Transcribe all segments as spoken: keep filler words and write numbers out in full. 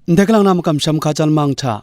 Ndai kalang na makam sham hka jan mang hta,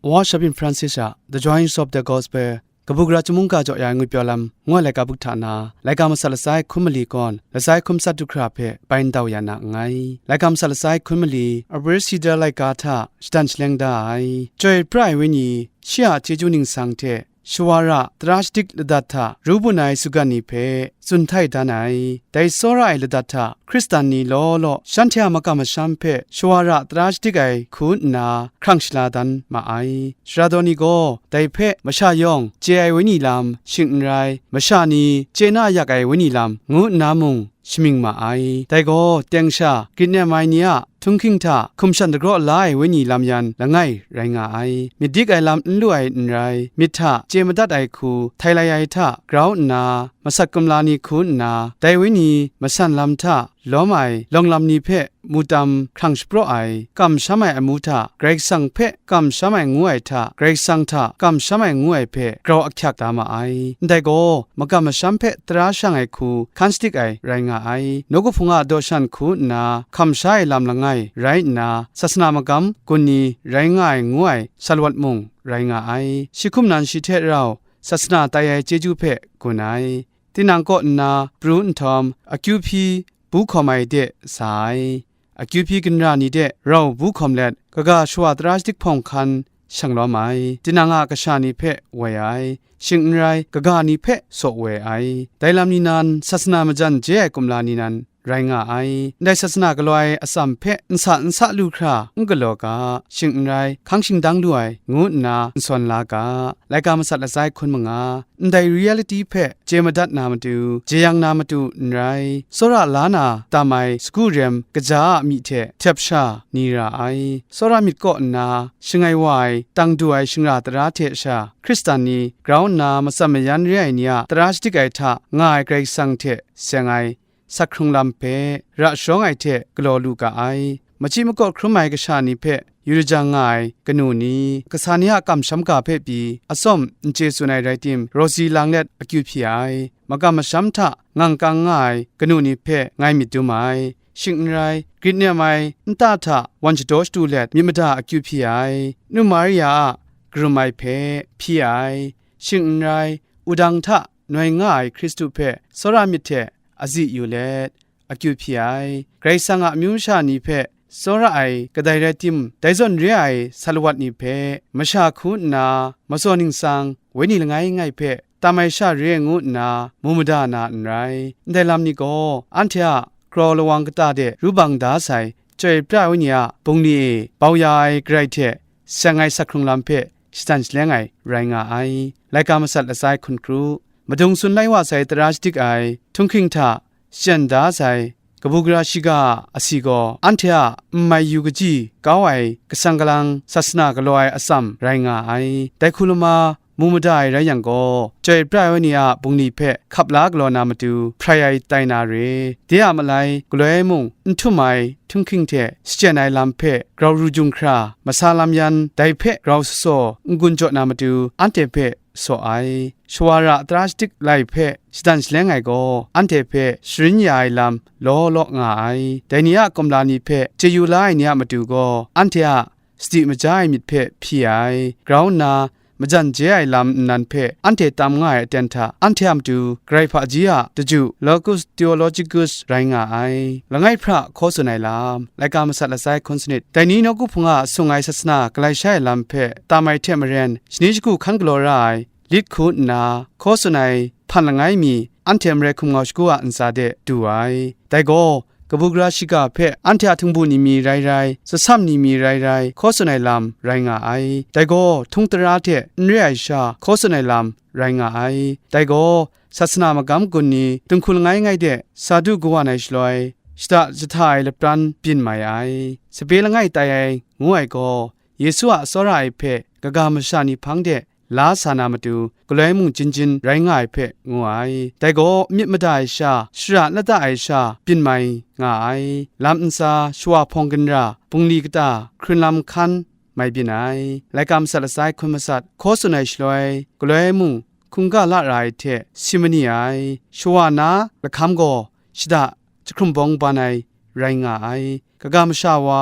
Wa Shabin Francis a The Joys of the Gospel, kabu gara chyum mungga jaw ya ai ngwi pyaw lam, ngu ai laika buk hta na, laika masat latsa ai hkun mali kawn, latsa ai hkun matsat du hkra hpe bai ndau ya na nngai. Laika masat latsa ai hkun mali, April shi dara laika hta shadan shaleng da ai, Chyoi pra ai Wenyi, shi a chyeju ningsang hte, shawara tara shadik ladat hta ru bun ai sugan ni hpe tsun htai dan ai. Dai tsawra ai ladat hta Hkristan ni law law shanhte a makam masham hpe shawara tara shadik ai hku nna hkrang shala dan ma ai. Sara daw ni gaw dai hpe masha yawng chye ai wenyi lam, shing n rai, masha ni chye na yak ai wenyi lam ngu nna mung, shamying ma ai. Dai gaw, teng sha, grit nem ai ni a htunghking hta hkum shan dagraw la ai wenyi lam yan langai rai nga ai. Myit dik ai lam n lu ai n rai, myit hta chye madat ai hku htai lai ai hta grau nna, masat kumla ni hku nna, dai wenyi masan lam hta lawm ai lawng lam ni hpe mu tam hkrang shapraw ai, kamsham ai amu hta Karai Kasang hpe kamsham ai ngu ai hta, Karai Kasang hta kamsham ai ngu ai hpe grau ahkyak da ma ai. Ndai gaw, makam masham hpe tara shang ai hku hkan shadik ai rai nga ai. Nawku Hpung a daw shan hku nna hkam sha ai lam langai rai nna, sasana magam gun ni rai nga ai ngu ai salawat mung rai nga ai. Shi hkum nan shi hte rau sasana tai ai chyeju hpe gun ai. Tinang kaw nna pru nhtawm, akyu hpyi bu hkawm ai de sa ai. Akyu hpyi ginra ni de rau bu hkawm let, kaga shawa tara shadik hpawng hkan shang lawm ai, tinang a kasha ni hpe woi ai, shing n rai, kaga ni hpe saw woi ai. Dai lam ni nan, sasana majan je ai kumla ni nan, rai nga ai. Ndai sasana galaw ai atsam hpe n sa n sa lu hkra n galaw ga, shing n rai, hkang shingdang lu ai, ngu nna n sawn la ga. Laika masat latsa ai hkun manga, ndai reality hpe chye madat na matu, jeyang na matu n rai, tsawra la na tam ai sagu rem kaja a myi hte htep sha ni ra ai. Tsawra myit kaw nna shangai wa ai, tang du ai shingra tara hte sha, Hkristan ni grau nna matsam mayan re ai ni a tara shadik ai hta nga ai Karai Kasang hte seng ai, sak hkrung lam hpe ra sharawng ai hte galaw lu ga ai. Machyi makaw hkrum ai kasha ni hpe yu lajang nga ai kanu ni, kasa ni a kamsham ga hpe pyi atsawm n chye tsun ai rai tim, rawsi lang let akyu hpyi ai, makam masham hta ngang kang nga ai kanu ni hpe ngai myit dum ai. Shing n rai, grit nem ai nta hta wan shadaw shadu let myit mada akyu hpyi ai, Nu Maria a karum ai hpe hpyi ai. Shing n rai, wudang hta noi nga ai Hkristu hpe tsawra myit hte azi yu let, akyu hpyi ai. Karai Kasang a amyu masha ni hpe tsawra ai kadai rai tim, dai zawn re ai salawat ni hpe masha hku nna matsaw ningsang, wenyi langai ngai hpe tam ai sha re ai ngu nna mu mada na n rai. Ndai lam ni gaw anhte a grau lawang kata de ru bang da sai, Chyoi pra ai wenyi a bungli e bau ya ai garai hte seng ai sak hkrung lam hpe shadan shaleng ai rai nga ai. Laika masat latsa ai hkun kru, madung tsun lai wa sai tara shadik ai, htunghking hta shachyen da sai, kabu gara shiga a asi gaw, anhte a n mai yu kaji kau ai kasang kalang sasana galaw ai atsam rai nga ai. Dai hku lama mu mada ai rai yang gaw, Chyoi pra ai wenyi a bungli hpe hkap la galaw na matu hprai ai tai na re. De a malai galoi mung n htum ai htunghking hte shachyen ai lam hpe grau ru jung hkra, masa lam yan dai hpe grau sasaw n-gun jaw na matu anhte hpe saw ai. Shawara tara shadik lai hpe shadan shaleng ai gaw, anhte hpe sharin ya ai lam law law nga ai. Dai ni a kumla ni hpe chyeju la ai ni a matu gaw, anhte a sadi maja ai myit hpe hpyi ai. Grau nna, majan je ai lam nnan hpe anhte tam nga ai aten hta, anhte a matu Karai hpaji a daju Logos Theologicus rai nga ai. Langai hpra hkaw tsun ai lam, laika masat latsa ai hkun sanit, dai ni nawku hpung a sung ai sasana galai sha ai lam hpe tam ai hte maren, shani shagu hkan galaw ra ai lit hku nna, hkaw tsun ai hpan langai mi, anhte marai hkum ngau shagu a ntsa de du ai. Dai gaw, kabu gara shiga hpe anhte a htingbu ni mi rai rai, tsasam ni mi rai rai, hkaw tsun ai lam rai nga ai. Dai gaw, htung tara hte n re ai sha hkaw tsun ai lam rai nga ai. Dai gaw, sasana magam gun ni dinghku langai ngai de sa du kawan ai shaloi, shada jahta ai lapran byin mai ai. Sape langai tai ai ngu ai gaw, Yesu a tsawra ai hpe kaga masha ni hpang de la sa na matu, galoi mung jin jin rai nga ai hpe ngu ai. Dai gaw, myit mada ai sha, shara lata ai sha byin mai nga ai. Lam ntsa, shawa hpawng ginra, bungli kata, hkrun lam hkan mai byin ai. Laika masat latsa ai hkun masat, hkaw tsun ai shaloi, galoi mung hkungga la ra ai hte si mani ai. Shawa na lahkam gaw shada jahkrum bawng ban ai rai nga ai. Kaga masha wa,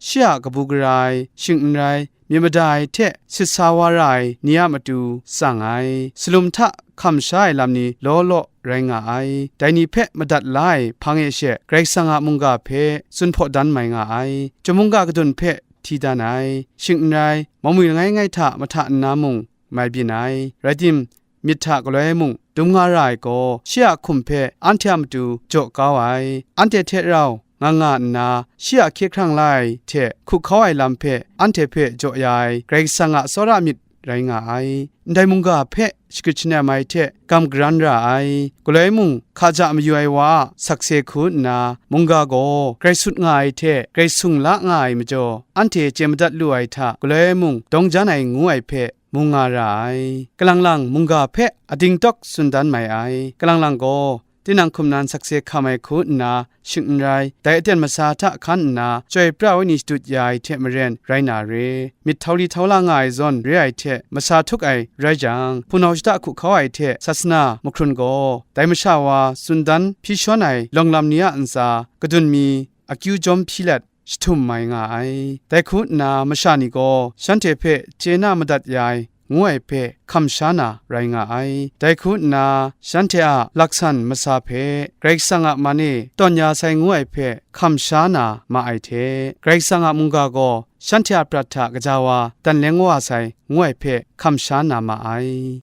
shi a kabu gara ai, shing n rai, myit mada ai hte sit sa wa ra ai ni a matu tsang ai, salum hta hkam sha ai lam ni law law rai nga ai. Dai ni hpe madat la ai hpang e she Karai Kasang a mungga hpe tsun hpaw dan mai nga ai. Chyum mungga kadun hpe hti dan ai, shing n rai, mawi langai ngai hta mahta nna mung mai byin ai. Rai tim, myit hta galoi mung dum nga ra ai gaw, shi a hkum hpe anhte a matu jaw kau ai. Anhte hte rau nga nga nna, shi a hkye hkrang la ai hte hkup hkau ai lam hpe anhte hpe jaw ya ai Karai Kasang a tsawra myit rai nga ai. Ndai mungga hpe shagrit shanem ai hte gam garan ra ai. Galoi mung hka ja mayu ai wa a sakse hku nna, mungga gaw grai sut nga ai hte grai sung la nga ai majaw, anhte chye madat lu ai hta galoi mung dawng jan ai ngu ai hpe mu nga ra ai. Kalang lang mungga hpe ading tawk tsun dan mai ai. Kalang lang gaw, tinang hkum nan sakse hkam ai hku nna, shing n rai, dai aten masa hta hkan nna, chyoi pra ai ni shadut ya ai hte maren rai na re. Myit htau li htau la nga ai zawn re ai hte masa htuk ai rai jang, hpunau shada hku hkau ai hte sasana mahkrun gaw, dai masha wa tsun dan hpyi shawn ai lawng lam ni a ntsa, kadun mi akyu jawm hpyi let, jahtum mai nga ai. Dai hku nna masha ni gaw shanhte hpe chye na madat ya ai ngu ai hpe hkam sha na rai nga ai. Dai hku nna shanhte a laksan masa hpe Karai Kasang a man e tawn ya sai ngu ai hpe hkam sha na ma ai hte, Karai Kasang a mungga gaw shanhte a prat hta kaja wa dan leng wa sai ngu ai hpe hkam sha na ma ai.